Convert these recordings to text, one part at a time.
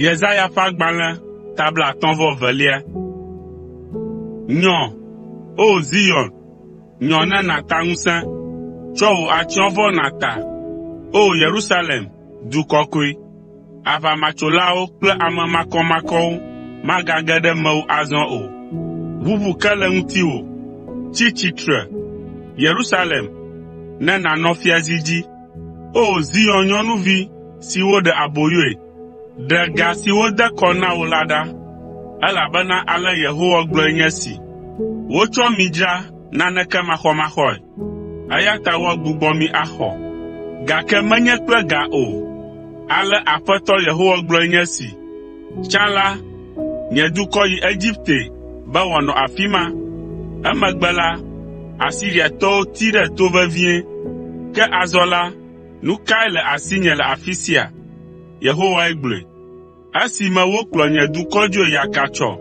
Yesaya ƒe agbalẽ ta 59. Nyɔ, O Zion, nyɔ ne nàta ŋusẽ. Tsɔ wò atsyɔ̃vɔ nàta, O Yerusalem, du kɔkɔe. Aʋamatsolawo kple ame makɔmakɔwo magage ɖe mewò azɔ o. Ʋuʋu ke le ŋutiwò, tsi tsitre, Yerusalem, ne nànɔ fiazi dzi. O! Zion nyɔnuvi si woɖe aboyoe, ɖe ga si wode kɔ na wò la ɖa, elabena ale Yehowa gblɔe nye esi, “Wotsɔ mi dzra naneke maxɔmaxɔe, eya ta woagbugbɔ mi axɔ, gake menye kple ga o.” Ale Aƒetɔ Yehowa gblɔe nye esi, “Tsã la, nye dukɔ yi Egipte be wòanɔ afi ma. Emegbe la, Asiriatɔwo tee ɖe to vevie. Ke azɔ la, nu kae le asinye le afi sia?” Yehowae gblɔe. “Esime wokplɔ nye dukɔ dzoe yakatsyɔ,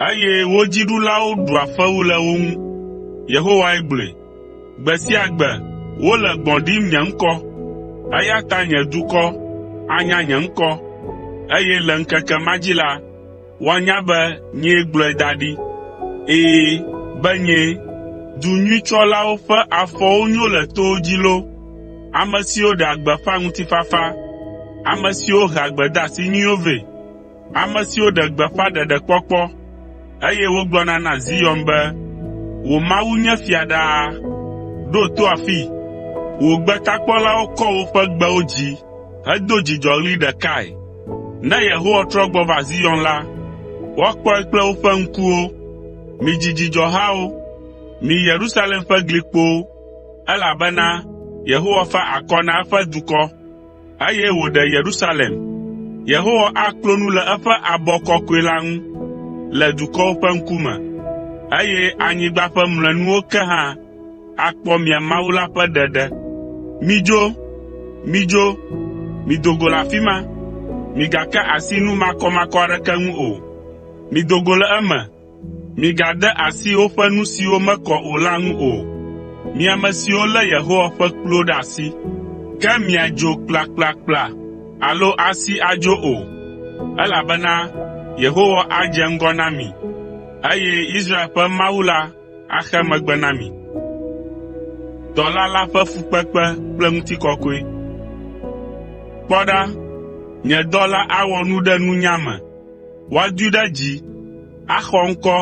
eye wo dziɖulawo ɖua fewu le wo ŋu.” Yehowae gblɔe. “Gbe sia gbe wole gbɔ̃ ɖim nye ŋkɔ, eya ta nye dukɔ anya nye ŋkɔ, eye le ŋkeke ma dzi la, woanya be nyee gblɔe da ɖi. Ɛ̃, be nyee. Du nyui tsɔlawo ƒe afɔwo nyo le towo dzi loo! Ame siwo ɖea gbeƒã ŋutifafa, ame siwo hea gbedeasi nyuiwo vɛ, ame siwo ɖe gbeƒã ɖeɖekpɔkpɔ, eye wogblɔna na Zion be, “Wò Mawu nye fia ɖaa.” Ɖo to afii! Wò gbetakpɔlawo kɔ woƒe gbewo dzi hedo dzidzɔɣli ɖekae. Ne Yehowa trɔ gbɔ va Zion la, woakpɔe kple woƒe ŋkuwo. Midzi dzidzɔhawo, mi Yerusalem ƒe glikpowo, elabena Yehowa fa akɔ na eƒe dukɔ, eye wòɖe Yerusalem. Yehowa aklo nu le eƒe abɔ kɔkɔe la ŋu le dukɔwo ƒe ŋkume, eye anyigba ƒe mlɔenuwo ke hã akpɔ mia Mawu la ƒe ɖeɖe. Midzo! Midzo! Mido go le afi ma! Migaka asi nu makɔmakɔ aɖeke ŋu o. Mido go le eme! Migade asi woƒe nu siwo mekɔ o la ŋu o. Mi ame siwo lé Yehowa ƒe kpluwo ɖe asi, ke miadzo kplakplakpla alo asi adzo o, elabena Yehowa adze ŋgɔ na mi, eye Israel ƒe Mawu la axe megbe na mi. Kpɔ ɖa, nye dɔla awɔ nu ɖe nunya me. Woadoe ɖe dzi, axɔ ŋkɔ,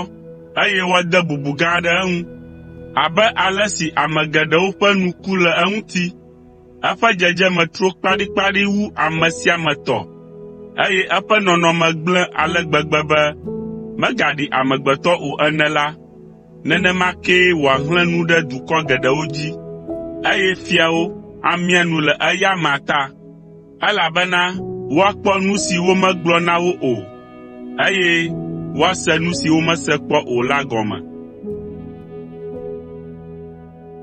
eye woade bubu gã aɖe eŋu. Abe ale si ame geɖewo ƒe nu ku le eŋuti, eƒe dzedzeme tro kpaɖikpaɖi wu ame sia ame tɔ, eye eƒe nɔnɔme gblẽ ale gbegbe be megaɖi amegbetɔ o ene la, nenema kee wòahlẽ nu ɖe dukɔ geɖewo dzi, eye fiawo amia nu le eya amea ta, elabena woakpɔ nu si womegblɔ na wo o, eye woase nu si womese kpɔ o la gɔme.